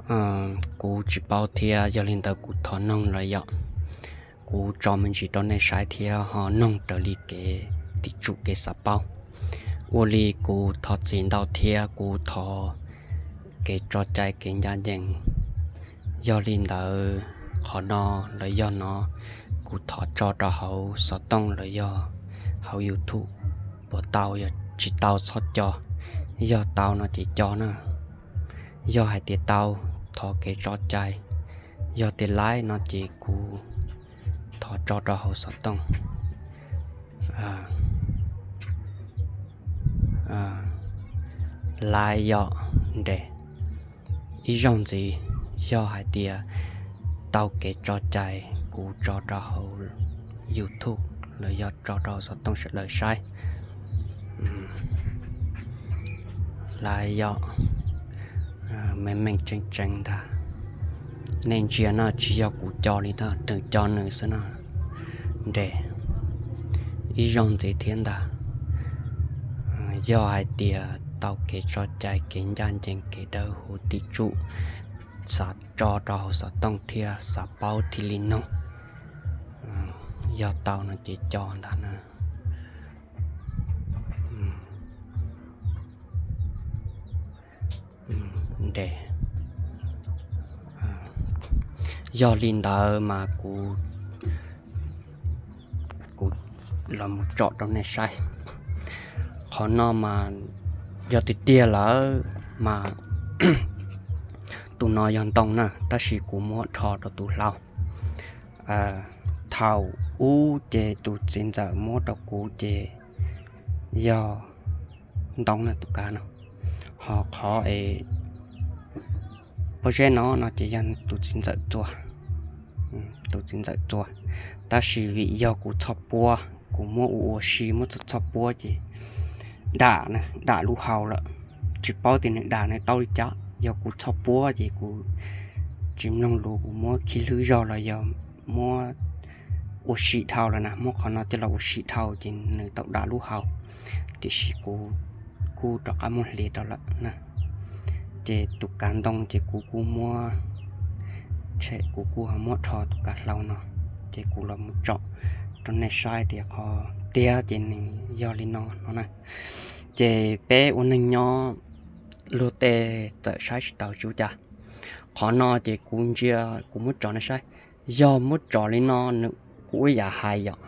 Kuv tsis paub thiab, yog li ntawd kuv thov noog los yom. Kuv tso me ntsis rau nej saib thiab ho noog raws li kev tim tsum kev xav paub. Ua li kuv thov txim ntau thiab kuv thov kev tso cai kev ncaj ncees. Yog li ntawd qhov no los yog no kuv thov tso rau hauv xov tooj los yog hauv YouTube. Puas tau? Yog tsis tau txhob co, yog tau no ces co na. Yog hais tias tau, thov kev tso cai. Yog tias laib no ces kuv thov tso rau hauv xov tooj. Laib yom, nres. Ib zaug ntxiv, yog hais tias tau kev tso cai, kuv tso rau hauv YouTube los yog tso rau hauv xov tooj sawv daws saib. Laib yom, meej meej tseeb tseeb ntag. Nej ntsia no tsis yog kuv co li no, nws co nws xwb no. Nres. Ib zaug ntxiv thiab ntag. Yog hais tias tau kev tso cai kev ncaj ncees kev dawb huv tim tsum, xav tso rau hauv xov tooj thiab xav paub thiaj li noog. Yog tau no ces co ntag na. Nres. Yog li ntawd mas kuv, kuv los mus tsom rau nej saib. Qhov no mas yog tiag tiag lawm mas tus no yog ntoo na, tab sis kuv muab rho rau tus hlau. Thaum ub ces tus txiv ntxawm muab rau kuv ces yog ntoo na tus kav no, ho qhov es pob zeb no no ces yog tus txiv ntxawm txua, tus txiv ntxawm txua. Tab sis vim yog kuv txhoj puab, kuv muab ua ua si muab txhoj txhoj puab ces dam, dam lub hau lawm. Tsis paub tias nws dam nws tau li cas, yog kuv txhoj puab ces kuv tsis mloog lus, kuv muab khi hlwb zog los yog muab ua si dhau lawm na, muab qhov no coj los ua si dhau ces nws tau dam lub hau. Tiam sis kuv kuj rov qab muab hliv rau lawm na. Ces tus kav ntoo ces kuv kuj muab, tshem kuv kuj ho muab rho tus kav hlau no, ces kuv los mus tsom rau nej saib tias qhov tiag ces nws yog li no no na. Ces peb ua neeg nyob luag tej txawm saib tsis taus tsis ua cas. Qhov no ces kuv ntsia kuv muab tso nej saib. Yog muab tso li no nws, kuv ua yam hais yom,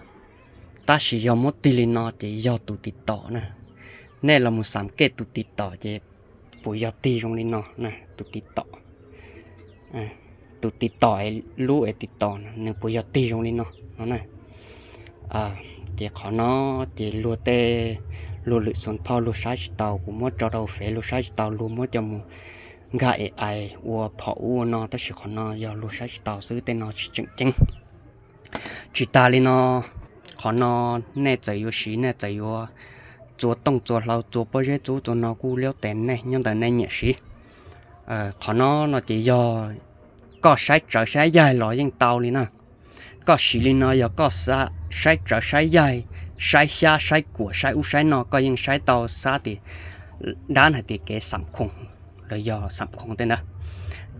tab sis yog muab tig li no ces yog tus tiv tom na. Nej los mus xam kej tus tiv tom ces puas yog tig zoo li no na, tus tiv tom. Tus tiv tom, lub es tiv tom nws puas yog tig zoo li no no na. Ces qhov no ces luag tej, luag lwm xus phauj luag saib tsis taus, kuv muab tso rau fev luag saib tsis taus, luag muab coj mus nkag es ais ua phom ub ua no, tab sis qhov no yog luag saib tsis taus xwb, tej no tsis tseem ceeb. Tsis tas li no, qhov no nej txawm yuav siv, nej txawm yuav txua tooj txua hlau txua pob zeb txua ub txua no kuj liab tes nej, nyob ntawm nej nyiam siv. Qhov no no ces yog koj saib tsawv saib yaig los yeej tau li na. Koj siv li no yog koj saib tsawv saib yaig, saib xyab saib kuam saib ub saib no koj yeej saib tau, xab tias dab hais tias kev xam khoom los yog xam khoom tej ntawd.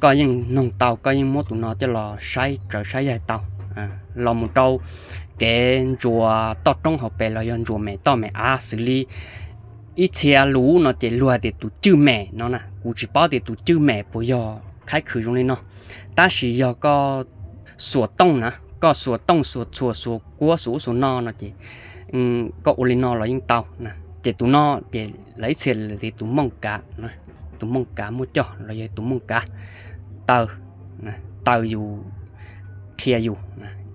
Koj yeej noog tau, koj yeej muab tus no coj los saib tsawv saib yaig tau. Los mus rau kev ntsuas toj roob hauv pes los yog ntsuas mem toj mem av xws li ib txhia lus no ces luag hais tias tus cwj mem no na, kuv tsis paub tias tus cwj mem puas yog khaiv khwv zoo li no, tab sis yog koj xuas tooj na, koj xuas tooj xuas txhuas xuas kuab xuas ub xuas no no ces koj ua li no los yeej tau na. Ces tus no ces lawv ib txhia tias tus mooj kav, tus mooj kav muaj coj los yog tus mooj kav taw, taw yus, qhia yus.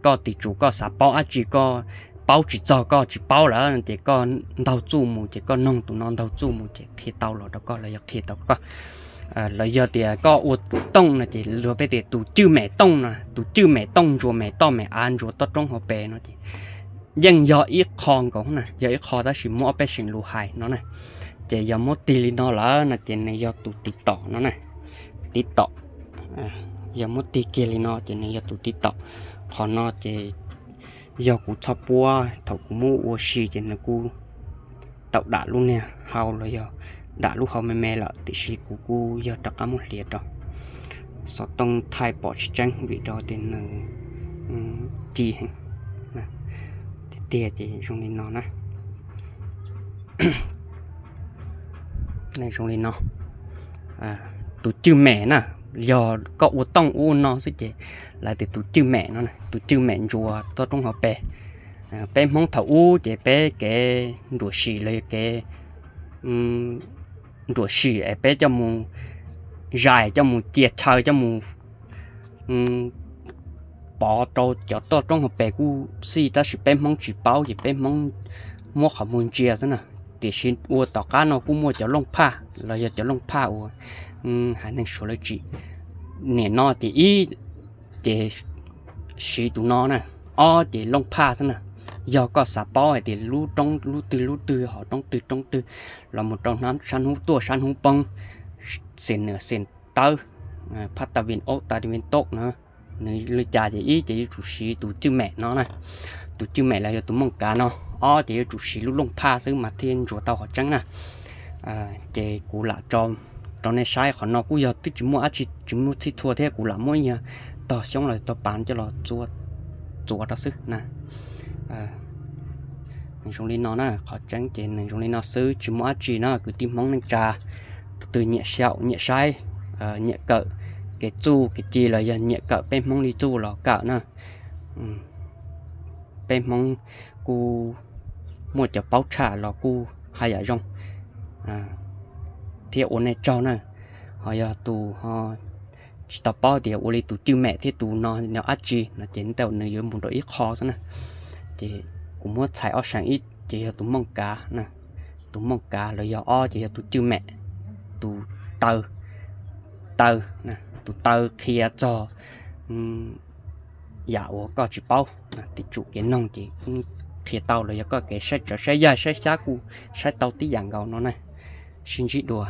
Koj tim tsum koj xav paub dab tsi koj paub tsis txog koj tsis paub lawm ces koj ntaug txuj mus ces koj noog tus no ntaug txuj mus ces qhia tau los rau koj los yog qhia tau rau koj. Los yog tias koj ua tooj no ces luag peb tias tus cwj mem tooj no, tus cwj mem tooj ntsuas mem toj mem av ntsuas toj roob hauv pes no ces yeej yog ib qho nkaus na, yog ib qho tab sis muab ob peb seem lus hais no na. Ces yog muab tig li no lawm no ces nws yog tus tiv tom no na, tiv tom. Yog muab tig kiag li no ces nws yog tus tiv tom. Qhov no ces yog kuv txhob puab, thaum kuv muab ua si ces nws kuj tau dam lub niag hau los yog dam lub hau me me lawm, tiam sis kuv kuj yog rov qab muab hliv rau. xov tooj thaij pom tsis tseeb vim rau tias nws ci heev tiag tiag. Ces zoo li no na, zoo li no, tus cwj mem na, yog koj ua tooj ua no xwb ces lawv tias tus cwj mem no, tus cwj mem ntsuas toj roob hauv pes. Peb Hmoob thaum ub ces peb kev nruam sim los yog kev nruam sim es peb coj mus zais, coj mus cia chaw, coj mus pov rau cov toj roob hauv pes kuj xij, tab sis peb Hmoob tsis paub ces peb Hmoob muab qhov muag ntsia xwb na. Tiam sis ua tom qab no kuj muaj cov looj phaj los yog cov looj phaj uas haiv neeg Suav lawv tsim. Nim no ces ib ces siv tus no na, ob ces looj phaj xwb na. Yog koj xav paub hais tias lub roob lub twg lub twg, hom roob twg roob twg, los mus rau sab hnub tuaj sab hnub poob, xiam nws xiam tawb, phab tas vin ob tas vin toj no, nws li cas ces ib ces yuav tsum siv tus cwj mem no na. Tus cwj mem los yog tus mooj kav no. Ob ces yuav tsum siv lub looj phaj xwb mas thiaj ntsuas tau qhov tseeb na. Ces kuv lam tso rau nej saib, qhov no kuj yog twb tsis muaj dab tsi, tsis muaj txhij txhua thiab, kuv lam muab ib nyuag tog xyoob los tog pas coj los txuas rau xwb na. Nws zoo li no na, qhov tseeb ces nws zoo li no xwb, tsis muaj dab tsi na. Kwv tij Hmoob neej tsa, tus twg nyiam xyaum nyiam saib, nyiam kawm kev txuj kev ci los yog nyiam kawm peb Hmoob li txuj los kawm na. Peb Hmoob kuj muaj cov paub tshaj los kuj haj yam zoo thiab ua nej tsaug na. Ho yog tus ho tsis tau paub tias ua li tus cwj mem thiab tus no nws dab tsi no ces nws yuav mus rau ib qho xwb na. Ces kuv muab txhais ob seem, ib ces yog tus mooj kav na, tus mooj kav los yog ob ces yog tus cwj mem, tus taw, taw, tus taw qhia txog yam uas koj tsis paub, tim tsum kev noog ces qhia tau los yog koj kev saib tsawv saib yaig saib xyab kuj saib tau tib yam nkaus no na. Sib ntsib dua.